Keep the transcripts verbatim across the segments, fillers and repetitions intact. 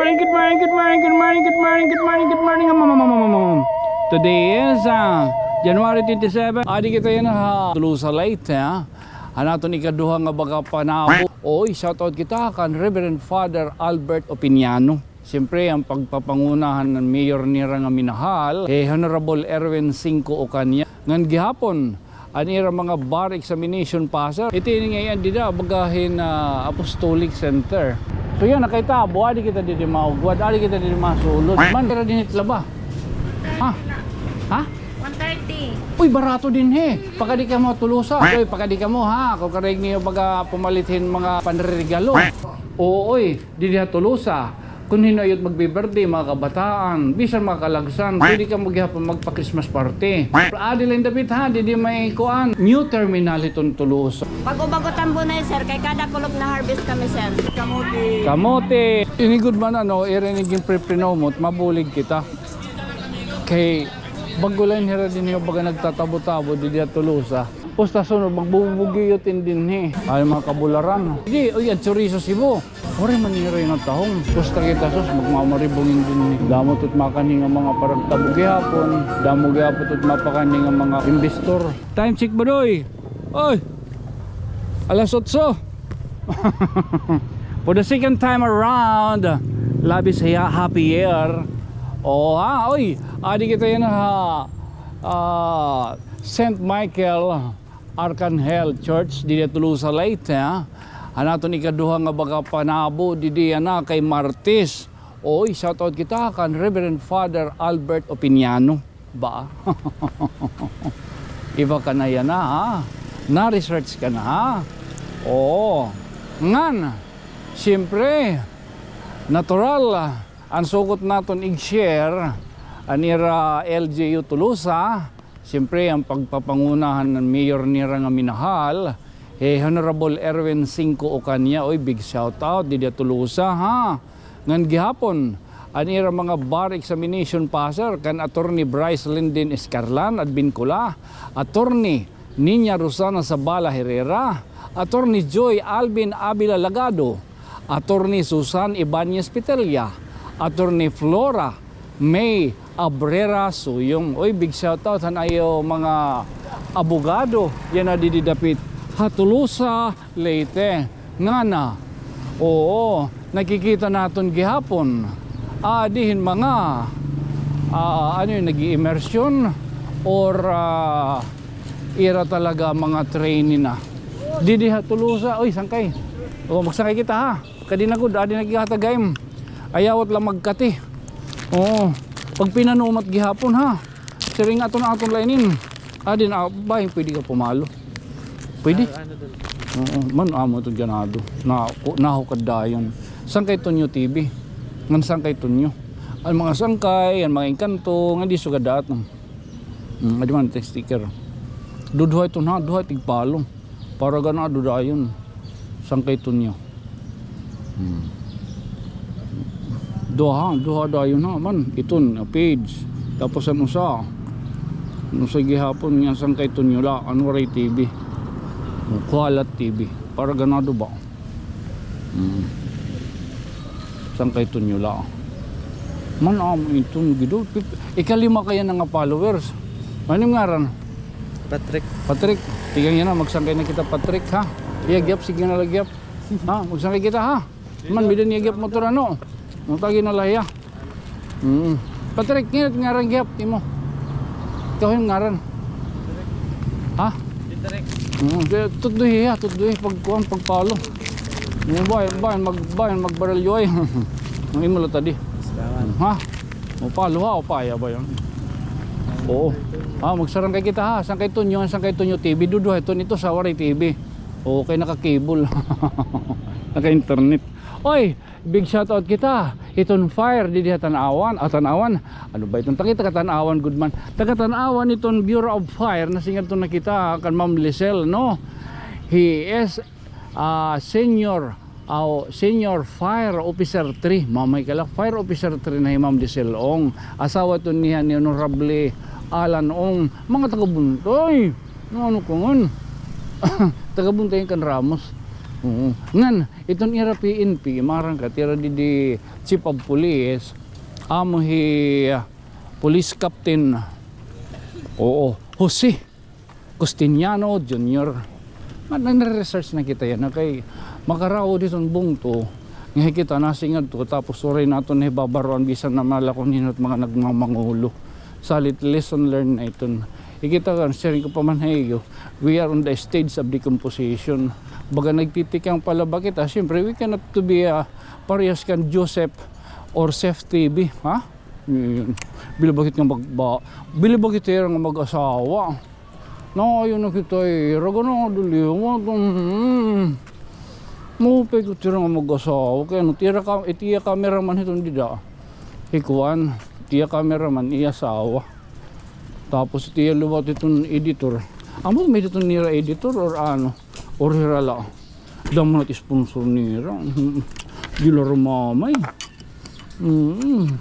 Good morning, good morning, good morning, good morning, good morning, good morning, um, um, um, um, um, um. Today is, ah, January twenty-seven. Adi kita yana ha Tolosa, Leyte, ha. An aton ikaduha nga baga panabo. Oy, shout out kita kan Reverend Father Albert Opiniano. Siyempre, an pagpapanguna han mayor nira nga minahal, eh, Honorable Erwin Cinco Ocaña. Ngan gihapon, an ira mga bar examination passer. Iti ini ngay-an dida, baga hin, ah, Apostolic Center. So yana, kay tabo, adi kita didi maugwad, adi kita didi masulod. Man, pira dinhi it laba? Ha? Ha? One thirty. Uy, barato dinhi. Pakadi kamo Tolosa. Uy, pakadi kamo, ha. Kon karuyag niyo baga pumalit hin mga panregalo. Oo, oy. Didi ha Tolosa, kon hin-o it magbi-birthday, mga kabataan, bisan mga kalagsan, pwede kamo gihapon magpa-Christmas party. Adi la hin dapit ha, didi may kuan, new terminal hiton Tolosa. Pag-ubago tambunay, sir, kay kada kulop na-harvest kami, sir. Kamote. Ini gud man, ano, iri ini ginpre-promote, mabulig kita. Kay bag-o la ini hira dinhi, baga nagtatabo-tabo didi ha Tolosa. Pusta sunod, magbubugiyot in dinhi. Ay, mga kabularan. Di, uy, an chorizo Cebu. Waray man nira natahong. Pusta kita, sus, magmamaribong in dinhi. Damo to't makanhi nga mga paragtabo gihapon. Damo gihapon to't mapakanhi nga mga investor. Time check, Badoy. Oy! Alas otso. For the second time around, labis hiya, happy year. Oh, ha, oy, adi kita yana ha, ah, Saint Michael Archangel Church, didi ha Tolosa, Leyte, ha. An aton ikaduha nga baga panabo, didi yana kay Martes. Oy, shout out kita kan Reverend Father Albert Opiniano. Ba? Iba ka na yana, ha? Na-research ka na, ha? Oo. Ngan, siyempre, natural, an sugot naton ig-share, an ira L G U Tolosa, siyempre, an pagpapanguna han mayor nira nga minahal, eh, Honorable Erwin Cinco Ocaña, oy, big shout out, didi ha Tolosa, ha? Ngan gihapon, an ira mga bar examination passer kan Attorney Bryce Linden Escarlan, Advincula, Attorney Niña Rosana Zabala Herrera, Attorney Joy Alvin Avila Lagado, Attorney Susan Ibañez Petella, Attorney Flora May Abrera Suyong. Oy, big shout out han iyo mga abogado yana didi dapit ha Tolosa, Leyte. Ngana, oo, nakikita naton gihapon. Adi hin mga, ah, ano yun, nag-i-immersion or, ah, ira talaga mga trainee na. Didi ha Tolosa, uy, sangkay. O, magsangkay kita, ha. Kadi na gud, adi na gihata game. Ayaw la magkati. Oo. Pagpinanumat gihapon, ha. Siring aton, aton la inin. Adi na, bay, pwede ka pumalo. Pwede? Ah, ano dun? Oo, man, amo ito ganado. Na, nahukad dayon. Sangkay Tonyo T V. Ngan Sangkay Tonyo. An mga sangkay, an mga engkanto, nga di sugad daton. Hmm, adi man, sticker. Duduha ito na, duha tigpalo. Para ganado dayon. Sangkay Tonyo. Hmm. Duha, duha dayon ha, man. Iton, nga page. Tapos an usa. An usa gihapon nga Sangkay Tonyo la, an waray T V. O, kuhalat T V. Para ganado ba? Hmm. Sangkay Tonyo la. Man, amo iton, gido. Pip-, ikalima kaya na nga followers. Ano im ngaran? Patrick. Patrick. Tigang yana, magsangkay na kita, Patrick, ha? Iya, gihap, sige na la, gihap. Ha, magsangkay kita, ha? Man, bida niya gihap motor, ano? Mutagi na la hiya. Mm. Patrick, nginat ngaran gihap imo? Ikaw im ngaran? Ha? Patrick. Mm, kaya tutdoy hiya, tutdoy pagkuan, pagpalo. Mo ba, ba, mag, ba, magbaralyo ay. Ang imo la tadi. Salamat. Ha? Mo palo ha, o paya ba yun? Oo. Ha, magsarangkay kita ha. Sangkay Tonyo, Sangkay Tonyo T V. Duduha iton, ito sa waray T V. Okay, naka-cable. Naka-internet. Oy, big shout out kita. Iton fire didi ha Tanauan. Ah, Tanauan. Ano ba iton? Taga, taga Tanauan, good man. Taga Tanauan iton Bureau of Fire. Nasingadto na kita kan Ma'am Lisel, no? He is, ah, senior, ah, senior fire officer three. Mamay ka la, fire officer three na hi Ma'am Lisel Ong. Asawa iton niya ni Honorable Alan Ong. Mga taga Buntoy. Ano, ano ko ngon? Taga Buntoy kan Ramos. Oo. Ngan, iton ira P N P, maaram ka, it ira didi chief of police, amo hi, ah, Police Captain, oo, Jose Custiniano Junior. Nga, nagre-research na kita yana, kay makaraod hiton bungto, nga hi kita nasiring ngadto, tapos waray naton nahibabaroan bisan na mala kon hin-o it mga nagmamangulo. Salit, lesson learned na iton. Ikita ka, siring ko pa man ha iyo, we are on the stage of decomposition. Baga nagtitikang pa la ba kita, siyempre, we cannot to be, ah, parehas kan Joseph or Seth T V, ha? Bilib ba kita nga mag-, ba-, bilib ba kita nga mag-asawa. Naayo na kita, eh. Raga na, dali, wa-, hmm. Maupay ko it ira nga mag-asawa. Kay ano, it ira ka, it iya cameraman hiton dida. Hi kuan, it iya cameraman, iya asawa. Tapos it iya liwat hiton editor. Amo, may hiton nira editor or ano? Or hira la. Damo na it sponsor nira. Mhm. Diri la rumamay. Mm.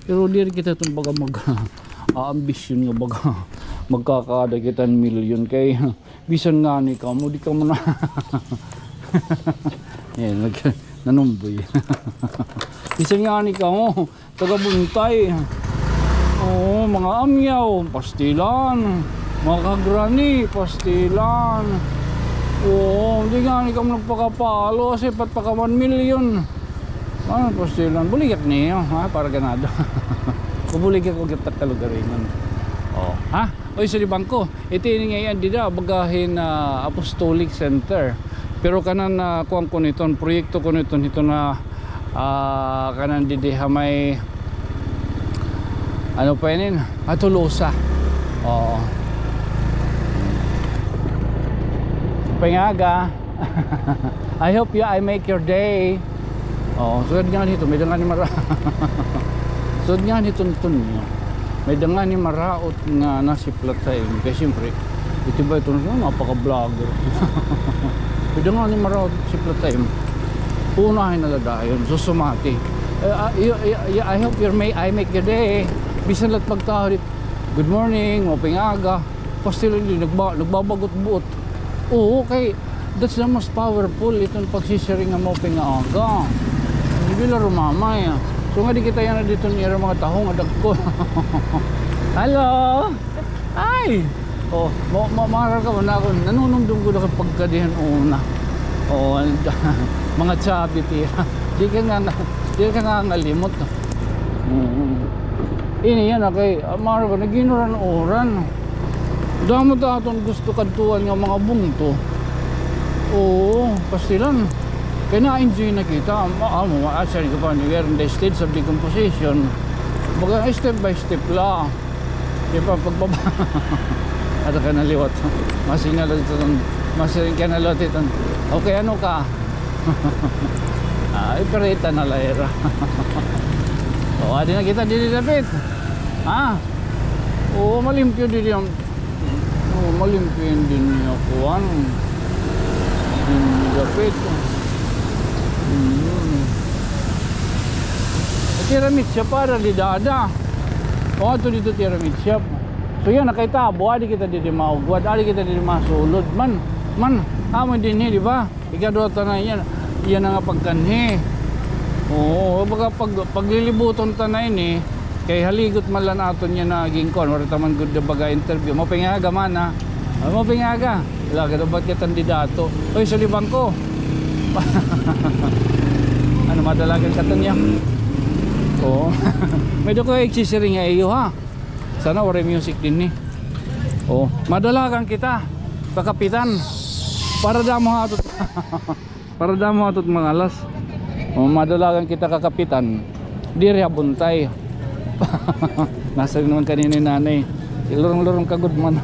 Pero diri kita iton baga mag-, aambisyon nga baga magkakaada kita hin milyon kay bisan ngani kamo, di kamo na. Yan, nag-, nanumboy. Bisan ngani kamo, taga Buntay. Oo, mga amyaw, pastilan. Mga kagrani, pastilan. Oo, di ngani kamo nagpakapalo, sipat pa ka one million. Ah, pastilan. Buligak niyo, ha, para ganado. Bubuligak ko kita kalugaringon. Oh, ha? Oy, sa libang ko. Iti ini nga iyan dida, baga hin, ah, Apostolic Center. Pero kanan, ah, kuan ko niton, proyekto ko niton, hiton, ah, ah, kanan didi ha may, ano pa inin? Ah, Tolosa. Oo. Pangaga. I hope you, I make your day. Oo, sugad ngani hiton, may dangan ni mara-, sugad ngani hiton, Tonyo. May dangan ni maraot nga nasiplat ha imo. Kay siyempre, iti ba iton, napaka-vlogger. May dangan ni maraot siplat ha imo. Unahin na la dayon, susumati. Eh, ah, y-, y-, y-, I hope you may, I make your day. Bisan la it pagtaho dida. Good morning, maupay nga aga. Pastilan, diri, nagba-, nagbabagot-buot. Oo, kay that's the most powerful, iton pagsisiring nga maupay nga aga. Diri la rumamay, ah. So nga di kita yana didto nira mga taho nga dagko. Hello! Ay! Oh, ma-, ma-, maaram ka man ako, nanunumdom ko na pagkadihan una. Oh, mga chubby tira. Di ka nga na-, di ka nga ngalimot. Mm. Ini yana kay, ah, maaram ka, nag-inuran-uran. Damo ta aton gusto kadtuan nga mga bungto. Oo, pastilan. Kay na-enjoy na kita. Amo, amo, ah, siring ko pa, we are in the stage of decomposition. Baga step by step la. Di pa pagbaba. Ato ka na liwat. Masiring ka na liwat iton. Okay, ano ka? Ah, iparita na la hira. O, adi na kita didi dapit. Ha? Oo, malimpyo didi an, oo, malimpyo ini didi nga kuan. Didi dapit. Hmm. Tiramisu para dida ada. O, ato didto tiramisu. So, yana kay tabo, adi kita didi maugwad, adi kita didi masulod. Man, man, amo dinhi, di ba? Ikaduha ta na yana, yana nga pagkanhi. Oo, baga pag, paglilibuton ta na ini, kay haligot man la an aton yana nga ginkuan, waray ta man gud baga interview. Maupay nga aga, mana. Ah, maupay nga aga. Wala ka dapat kita dida ato. Oy, sa libang ko. Ano, madalagan ka, Tonyo? Oo. May-ada ko igsisiring ha iyo, ha? Sana waray music dinhi. Oh, madalagan kita, kakapitan. Para damo ha ato, para damo ha ato mga alas. Oh, madalagan kita, kakapitan. Diri ha Buntay. Nasiring naman kanina ni Nanay. Lurong-lurong ka gud man.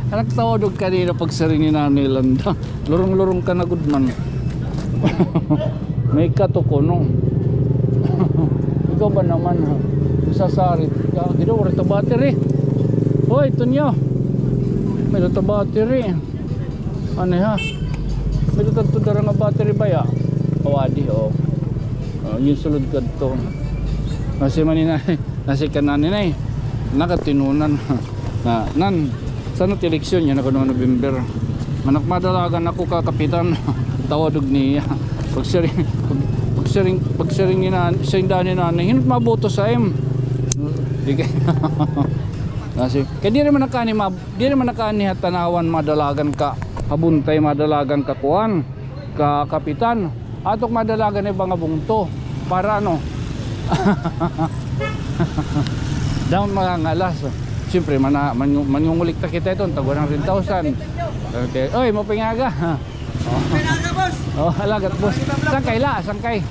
Nagtawa daw kanina pagsiring ni Nanay Landa. Lurong-lurong ka na gud man. May katuko, no? Ikaw ba naman, ha? Sasarit ka. Ginaw, waray ta battery. Hoy, Tonyo. May ta battery. Ano, ha? May ta dara nga battery baya? O, adi, o. O, ginsulod kadto. Nasiring man ni Nanay, nasiring kan Nanay, nakatinunan. Na, nan, sana it eleksyon yana kuno November. Manak madalagan ako ka kapitan. Tawad og niya. Pagsiring, pag, pagsiring, pagsiring ni nan-, siring daan ni nanay, "Hin-o it mabutos ha im?" Di kay, kasi, kay diri man nakaani ma-, diri man nakaani ha tanawan madalagan ka, ha buntay madalagan ka kuan, ka kapitan. Ato ak madalagan iba nga bungto. Para ano? Damo mangangalas. Siyempre, mana-, mangu-, mangungulekta kita iton, tag one hundred thousand. Okay. Oy, maupay nga aga. Oh. Maupay nga aga, boss. Oh, alagad, boss. Sangkay la, sangkay.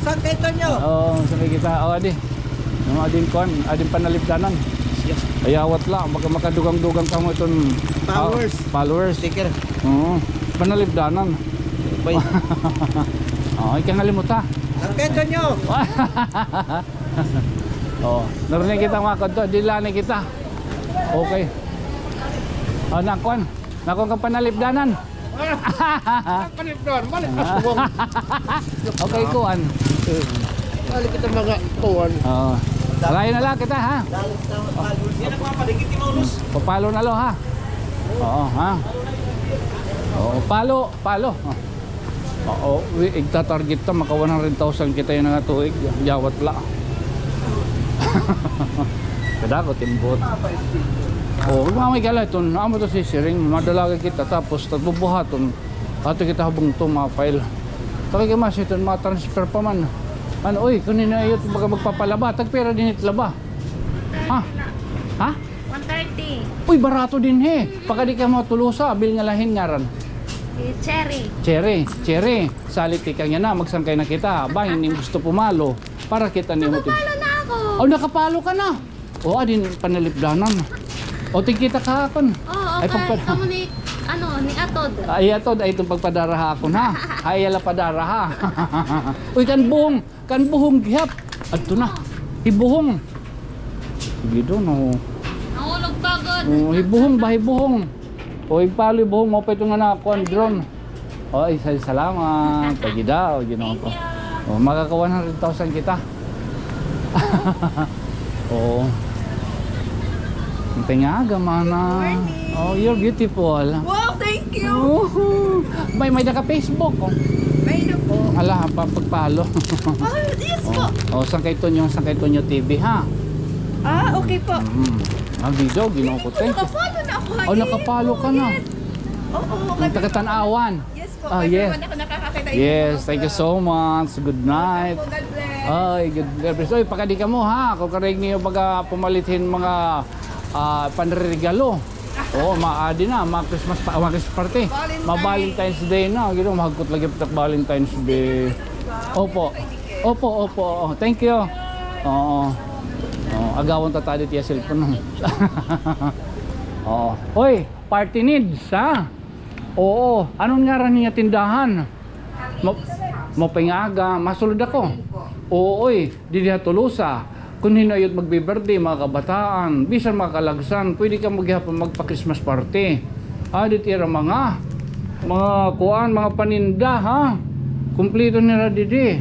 Sangkay, Tonyo. Oh, sangkay kita. Oh, adi. Mga adin kuan, adin panalipdanan. Yes. Ay, awat la, baka makadugang-dugang kamo iton, ah, followers. Followers. Sticker. Oo. Panalipdanan. Bay. Oh, ikaw nga limot, ha? Sangkay, Tonyo. Oh, narinig kita, mga kadto, diri la ini kita. Okay. Oh, nakuan. Nakuan ka panalipdanan. Panalipdanan, balik ka subong. Okay, kuan. Balik kita mga kuan. Oo. Layo na la kita, ha? Papalo na la, ha? Oo, ha? Oo, palo, palo. Oo, wi-, igta-target ta, maka one hundred thousand kita yana nga tuig, yawat la. Kadako timbot. Oo, mamay kala iton, amo to sisiring, madalagan kita, tapos, tapos bubuhaton, ato kita ha bungto, ma-file. Takay kay mas iton, ma-transfer pa man. Ano, oy, kunin na iyo, baga magpapalaba, tagpira dinhi it laba? Ha? Ha? One thirty. Uy, barato dinhi. Pakadi kamo ha Tolosa, abil nga la hin ngaran? Si Cherry. Cherry, Cherry. Salit tikang yana, magsangkay na kita. Bangin nim gusto pumalo. Para kita nimo. Nakapalo na ako. Oh, nakapalo ka na. Oh, adin panalipdanan. O, tigkita ka akon. Oo, ay, okay. Pagpa- Kamo ni, ano, ni Atod. Ay, Atod, ay, iton pagpadara ha akon, ha? Ay, ala padara, ha? Uy, kan buhong. Kan buhong gihap. Adto na. Hi buhong. Sige do, no. Nahulog pa gud. Oh, hi buhong ba, hi buhong? O, igpalo hi buhong, maupay iton nga nakuan, drone. O, ay, sa-, salamat. Pagida, o, Ginoo ko. Thank you. O, makaka one hundred thousand kita. Oo. Maupay nga aga, mana. Good morning. Oh, you're beautiful. Wow, thank you. Woohoo! May, may-ada ka Facebook, oh. May-ada po. Ala, pa-, pagpalo. Ah, yes po. Oh, oh, Sangkay Tonyo, Sangkay Tonyo T V, ha? Ah, okay po. Mm. Ang video, Ginoo ko, thank you. Naka-follow na ako. Oh, naka-follow ka na. Yes. Oo, oo. Taga Tanauan. Yes po. Ah, yes. Ako nakakakita. Yes, thank you so much. Good night. God bless. Ay, God bless. Oy, pakadi kamo, ha? Kung karuyag niyo baga pumalit hin mga, ah, panregalo. Oo, maadi na, mga Christmas pa, mga Christmas party. Valentine's. Ma-Valentine's Day na, gino, mahagkot lagi pagka Valentine's Day. Opo. Opo, opo, oo. Thank you. Oo. Oo, agawan ta tadi tiya cellphone. Oo. Hoy, party needs, ha? Oo. Ano ngaran niya tindahan? Ma-, maupay nga aga, masulod ako. Oo, oy, didi ha Tolosa. Kun hin-o it magbi-birthday, mga kabataan, bisan mga kalagsan, pwede kamo gihapon magpa-Christmas party. Adi it ira mga, mga kuan, mga paninda, ha? Kumpleto nira didi.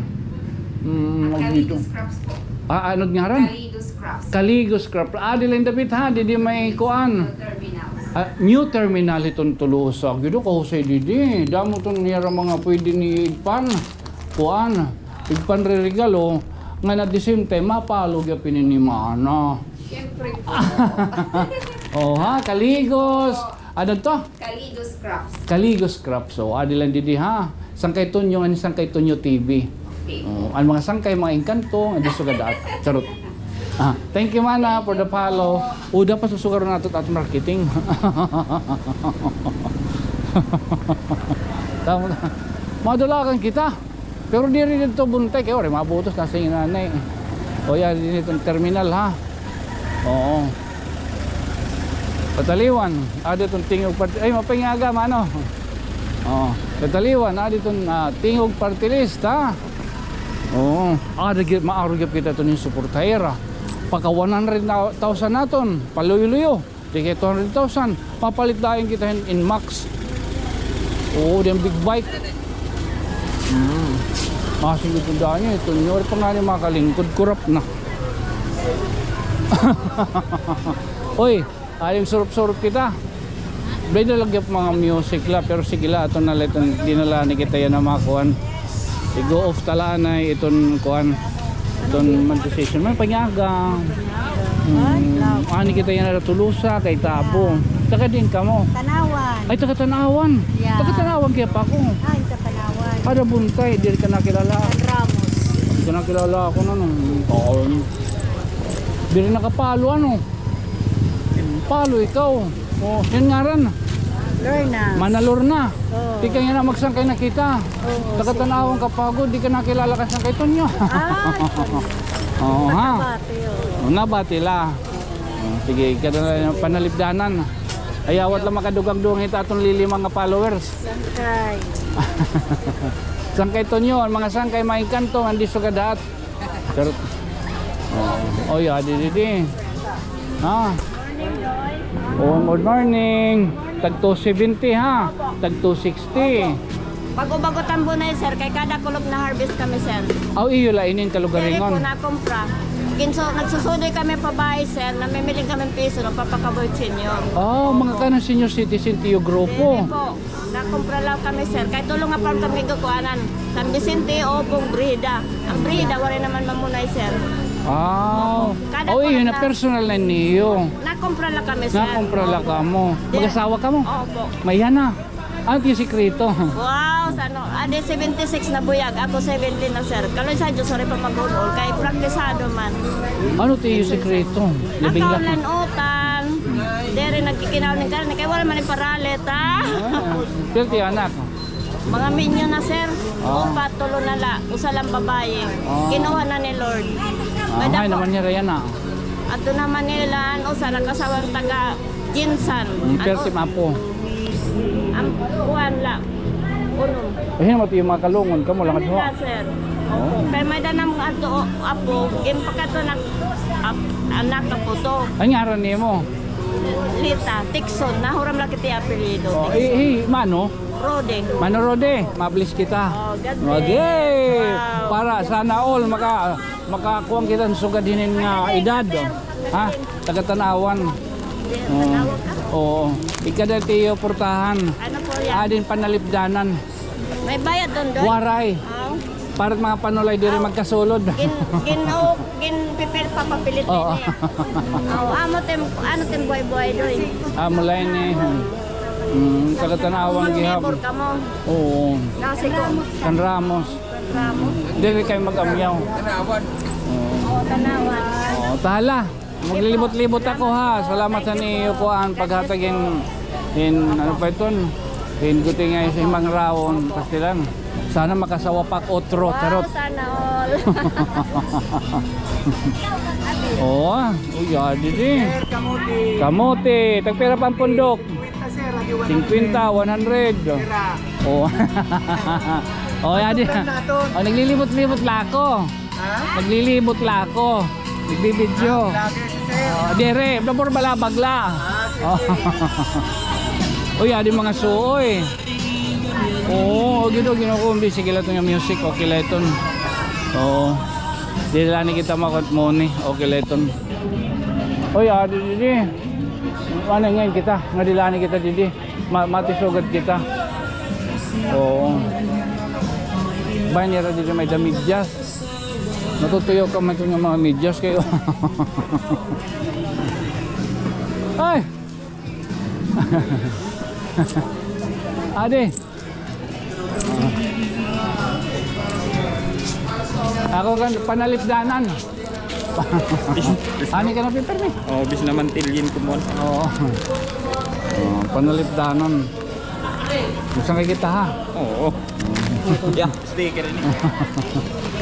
Mm, Kaligo dito. Scraps po. Ah, ano ngaran? Kaligo Scraps. Kaligo Scraps. Adi la ini dapit, ha? Didi may kuan. Terminal. Ah, new terminal hiton Tolosa. Gid, kahusay didi. Damo iton nira mga pwede ni igpan. Kuan, igpanreregalo, ngan at the same time, mapalo gihap ini ni Mana. Siyempre po. Oh, ha, Kaligos. Ano to? Kaligos Crafts. Kaligos Crafts. So, adi la didi, ha. Sangkay Tonyo, ngan Sangkay Tonyo T V. Okay. Oh, an mga sangkay, mga engkanto, ngan di sugad at. Charot. Ah, thank you, Mana, for the follow. O, dapat susugaron nato it aton marketing. Tama na. Madalagan kita. Pero diri didto buntay kay waray mabutos na sa inanay. O, yan, diri iton terminal, ha? Oo. Kataliwan, adi iton Tingog Party. Ay, maupay nga aga, Mano. Oo. Kataliwan, adi iton, ah, Tingog Party List, ha? Oo. Adi gid, maaro gid kita iton hin suportahera. Pagka one hundred thousand naton, paluyo-luyo. Di kay two hundred thousand. Mapalit dayon kita hin Nmax. Oo, didi hin big bike. Mm. Ah, sige, tandaan niyo, ito niyo. Ano pa nga niyo makalingkod? Kurap na. Oy, ayong surup-surup kita. May dala gyud mga music la, pero sige la, aton na la iton, di na la ni kita yana makuan. I-go off ta la anay iton kuan, iton monetization. May panyaga. Hmm. Ani kita yana Tolosa, kay Tabo. Taga diin kamo? Tanauan. Ay, taga Tanauan. Yeah. Taga Tanauan kay Apo ko. Ay, taga Tanauan. Ada buntay, diri ka nakilala. San Ramos. Diri ka nakilala ako na nung taon. Diri nakapalo, ano? Palo ikaw. Oh, yan ngaran. Lorna. Mana Lorna. Oo. Di ka yana magsangkay nakita. Oo, taga Tanauan ka pa gud, di ka nakilala kan sangkay Tonyo. Ah, oo, ha? Pagkabati, oo. Oh, nabati la. Oh, sige, kada panalipdanan. Ay, awat la makadugag-dugang hit aton lilima nga followers. Sangkay. Sangkay Tonyo, an mga sangkay maengkanto, an di sugad hat. Pero, oh, oh, yeah, di, di, di. Ha? Oh, good morning. Tag two seventy, ha? Tag two sixty. Bago-bago tambunay, sir, kay kada kulop na-harvest kami, sir. Aw, iyo la ini an kalugaringon. Diri po nakumpra. Ginso-, nagsusudoy kami pa bahay, sir. Namimiling kami piso, nagpapakabuhi sa inyo. Oh, mga kanan senior citizen, tiyo grupo. Diri po. Nakumpra la kami, sir. Kay tulo nga farm kami gakuanan. San Vicente, Obong, Brida. An Brida, waray naman mamunay, sir. Ah. Kada iyo na farm personal na niyo. Nakumpra la kami, sir. Nakumpra la kamo. Diri. Mag-asawa kamo? Opo. May yana. Ano it iyo sikreto? Wow, sa ano? Adi seventy-six na buyag. Ako seventy na, sir. Kaloy sa Diyos, waray pa mag-ul-ol. Kay praktisado man. Ano it iyo sikreto? Labing la. Nakaon la hin utan. Diri nagkikinaon hin karne. Kay wala man hin paralit, ha? Ah. Pila it iyo anak? Mga minyo na, sir. Ah. Upat, tulo na la. Usa lang babaye. Ah. Kinuha na ni Lord. Ah, may naman hira yana. Adto na Manila, an usa, nakasawa hin taga Jinsan. Hmm, pero si Mapo. An kuan la. Unom. Ay, hin-o man it iyo mga kalungon, kamo la nga duha? Kanila, sir. Opo. Kay may-ada namon adto, o, apo, ginpakadto na, ap-, anak, apo to. An ngaran nimo? Lita, Tikson, nahuram la kita apelyido. Oh, Tikson. Eh, eh, Mano? Rode. Mano Rode, ma-bless kita. Oh, God bless. Okay. Wow. Para sana all maka-, makakuan kita hin sugad hinin nga edad. Ha? Taga Tanauan. Oo. Oo. Ikaw dati iyo portahan. Ano po yan? Adi hin panalipdanan. May bayad doon, doon? Waray. Aw. Para it mga panulay diri magkasulod. Gin-, gin-, o, ginpipil-, papapilit niya. Oo. Aw, amo tim-, ano tim buhay-buhay doon? Amo la ini. Mm, taga Tanauan gihap. Neighbor kamo? Oo. Nasi ko. San Ramos. San Ramos. Diri kay mag-amyaw. Oo. Oo, Tanauan. Oo, tahala. Maglilibot-libot ako, ha. Salamat sa niyo kuan paghatag hin, hin, ano pa iton? Hin gutingay sa himang rawon, pastilan. Sana makasawa pa ak otro, charot. Wow, sana all. Oo, ah. Uy, ah, didi. Sir, kamote. Kamote. Tagpira pa an pundok? Singkwenta, sir. Singkwenta, one hundred. Sira. Oo. Oh, adi. Naton. Oh, naglilibot-libot la ako. Ha? Naglilibot la ako. Nagbibidyo. Ah, vlogger si sir. Oh, diri, vlogger balabag la. Ah, sige. Oh. Uy, adi mga suoy. Oo, gid, Ginoo ko, sige la iton nga music, okay la iton. Oo. Diri la ni kita makot money, okay la iton. Uy, adi, didi. Ano ngay-an kita? Nga diri la ni kita, didi. Ma-, matisugad kita. Oo. Bay nira didi may-ada medyas. Natutuyo ka man nga mga medyas kay. Ay! Adi. Ako kan panalipdanan. Bis-, bis-, Ani ka na, Peter, ni? Oh, bis naman tilyin ko mo. Oo. Oh, panalipdanan. Gusto nga kita, ha? Oo. Yeah, sticker ni.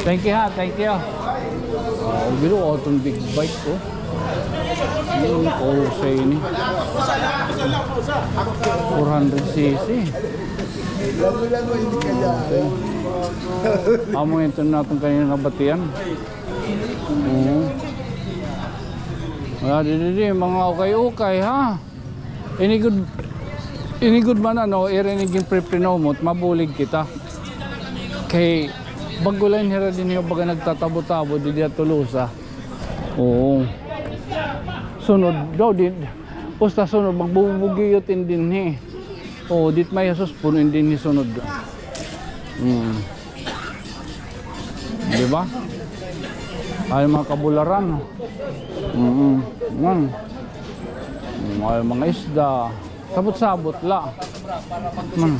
Thank you, ha. Thank you. Oh, bilo aton big bike, oh. Ano ko sa ini? Four hundred C C. Okay. Amo ito naton kanina nabatian. Oo. Wala, di, di, di, mga ukay-ukay, ha? Ini gud, ini gud man, ano, iri ini ginpreprenomot, mabulig kita. Kay bag-o la ini hira dinhi, baga nagtatabo-tabo didi ha Tolosa. Oo. Sunod daw, di, Pusta sunod, magbubugiyot in dinhi. O, dit may, sus, puno in dinhi sunod. Hmm. Di ba? Ay, mga kabularan. Mm. Yan. Ay, mga isda. Sabot-sabot la. Man.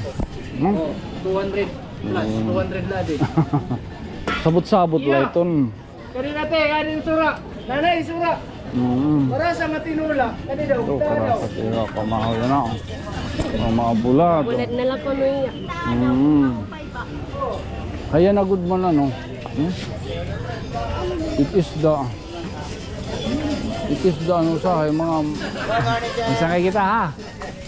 Man. Two hundred plus, mm, two hundred la din. Sabot-sabot la iton. Kani na, te, kani sura. Nanay, sura. Mm. Para sa matinula. Kani daw, ito, kita daw. Karasat, ito, kamahaw yan, ah. Ang mga bulad. Bulad na lang kuno iya. Mm. Ayan na gud man, ano? Hmm? It is the, it is the, ano, usahay, mga, usahay kita, ha?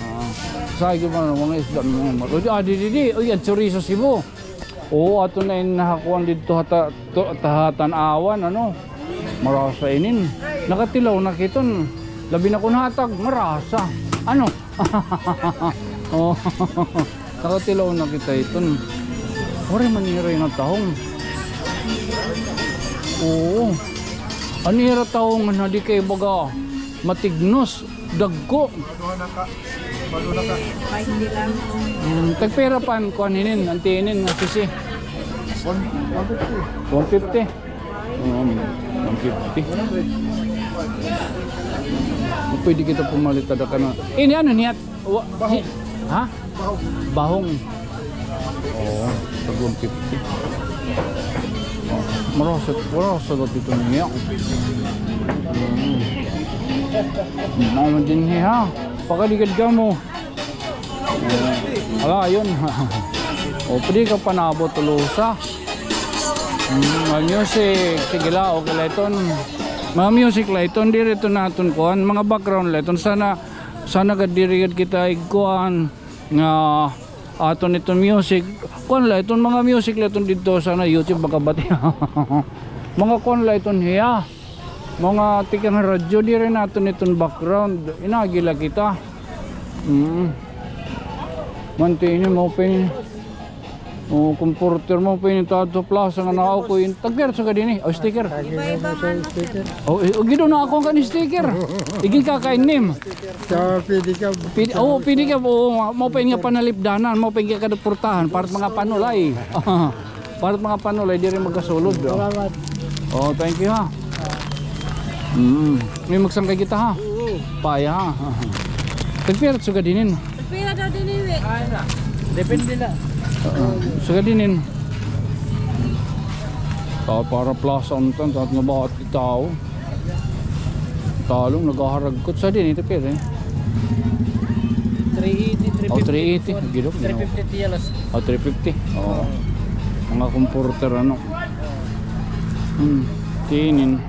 Ah, usahay kita, mga isda, mga, ah, di, di, di. Uy, ang chorizo Cebu. Oo, ato na in nahakuan didto ha ta-, to, ha tan-awan, ano? Marasa inin. Nakatilaw na kiton. Labi na kon hatag, marasa. Ano? Oh. Nakatilaw na kita iton. Waray man nira nga tahong. Oo. An ira tahong nga di kay baga matignos, dagko. Baduha na ka. Baduha na ka. Bainte lang. Mm, tagpira pan kuan hinin, anti hinin nga sisi? One, one fifty. One fifty. Um, one fifty. Pwede kita pumalit, ada ka na. Ini ano niya? Wa-, bahong. Hi-, ha? Bahong. Bahong. Oo, tag one fifty. Oh, marasa, marasa ba dito niya? Mm. Mama din niya, ha? Pagkaligad ka mo. Ala, yun. O, pwede ka panabot, Tolosa. Mm, mga music. Sige la, okay la iton. Mga music la iton, diri iton aton kuan. Mga background la iton. Sana, sana gad diri gad kita igkuan nga aton iton music. Kuan la iton, mga music la iton didto. Sana YouTube makabati. Mga kuan la iton hiya. Mga tikang radyo, diri naton iton background. Inagi la kita. Mm. Manti ini, maupay ini. O, comforter, maupay ini, ta adto plaza nga nakaw ko in. Tagpira sugad ini? O, sticker. Iba-iba man, sir. O, i-, o, gido na ako kan sticker. Igin ka kay nim. Sa pwede ka. Pwede, o, pwede ka, o, ma-, maupay nga panalipdanan, maupay nga kada portahan, para mga panulay. Para mga panulay, diri magkasulod, o. Salamat. O, thank you, ha. Mm. May magsangkay kita, ha? Oo. Paya, ha? Tagpira sugad hinin? Tagpira daw din, iwi. Ay, na. Depende na. Oo. Sugad hinin. Tao para plaza, untan, taat nga bahat, tao. Talong, nagaharagkot sa din, ito pwede. Three eighty, three fifty. O, three eighty. Gidok, three fifty tiyalas. O, three fifty. O. Oo. Mga comforter, ano. Hmm. Tinin.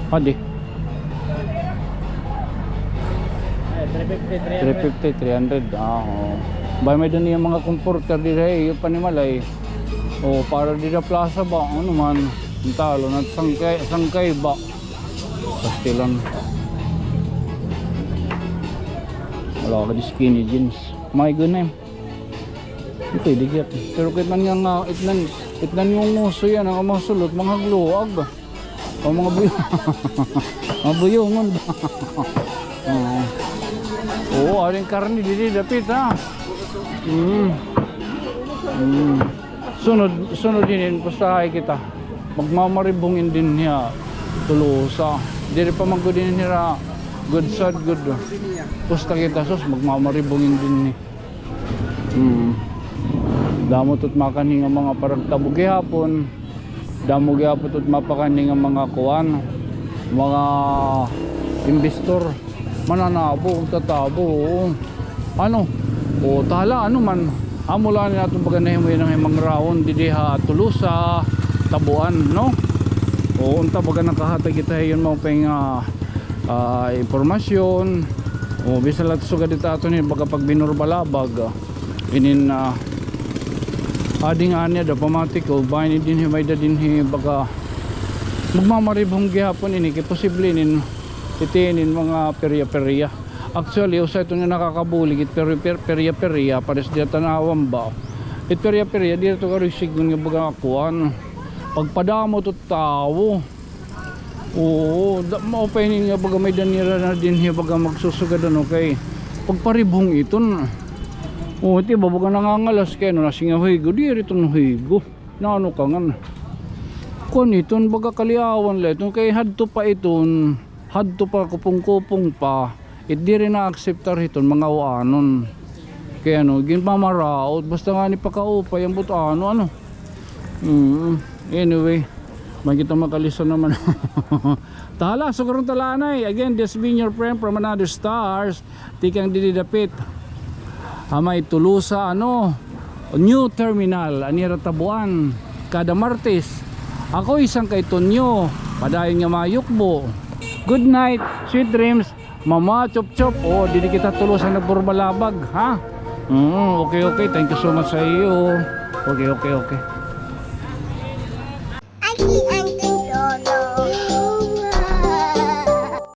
Padi. Eh, three fifty, three hundred. Three fifty, three hundred. Ah, oo. Bay, may diri mga comforter diri, eh, iyo panimalay. O, para diri plaza ba? Ano man? Ang talo, nagsangkay, sangkay ba? Pastilan. Wala ka di skinny jeans. May gunay. Pwede gihap. Pero kay man nga, nga, itnan, itnan yung nguso yan, ang mga sulot, mga hagluag. O, mga buyo-, mga buyungon ba? Oo. Oo, aring karne, didi, dapit, ha? Mm. Mm. Sunod, sunod hinin, pustahay kita. Magmamaribhong in dinhi ha Tolosa. Diri pa man gud dinhi ha gud sad gud. Pusta kita, sus, magmamaribhong in dinhi. Hmm. Damo ito it makanhi nga mga paragtabo gihapon. Damo gihapon ito it mapakanhi nga mga kuan, mga investor. Mananabo, tatabo, oo. Ano? O, tala, ano man. Amo la ini aton baga nahimo ini nga himangraon didi ha Tolosa, Taboan, no? O, unta baga nakahatag kita hiyon, maupay nga, ah, impormasyon. O, bisan la sugad ita aton ini baga pagbinurbalabag. Inin, ah, adi ngani ada pamati ko, bangin dinhi may-ada dinhi baga magmamaribhong gihapon ini, kay posible inin, iti inin mga perya-perya. Actually, usa ito nga nakakabulig it per-, per-, perya-perya, pares dida tan-awan ba. It perya-perya, diri ito karoy sidngon nga baga kuan. Pagpadamo ito tawo. Oo, da, mao pa ini nga baga may-ada nira na dinhi baga magsusugad, ano, kay pagparibhong iton. Oo, ito ba baga nangangalas kay ano, nasiring nga higo, diri iton higo. Naano ka ngan. Kuan iton, baga kaliawan la iton, kay hadto pa iton, hadto pa kupong-kupong pa. It diri na-akseptar hiton mga uanon. Kay ano, ginpamaraot, basta ngani pakaupay an but-ano, ano. Mm, anyway, may kita makalisan naman. Tahala, sugaron ta la anay. Again, this been your friend from another stars. Tikang didi dapit ha may Tolosa, ano, new terminal, an ira tabuan. Kada Martes, ako isang kay Tonyo, padayon nga mayukbo. Good night, sweet dreams. Mama Chop Chop, o, didi kita Tolosa nagburbalabag, ha? Mm, okay, okay. Thank you so much sa iyo. Okay, okay, okay.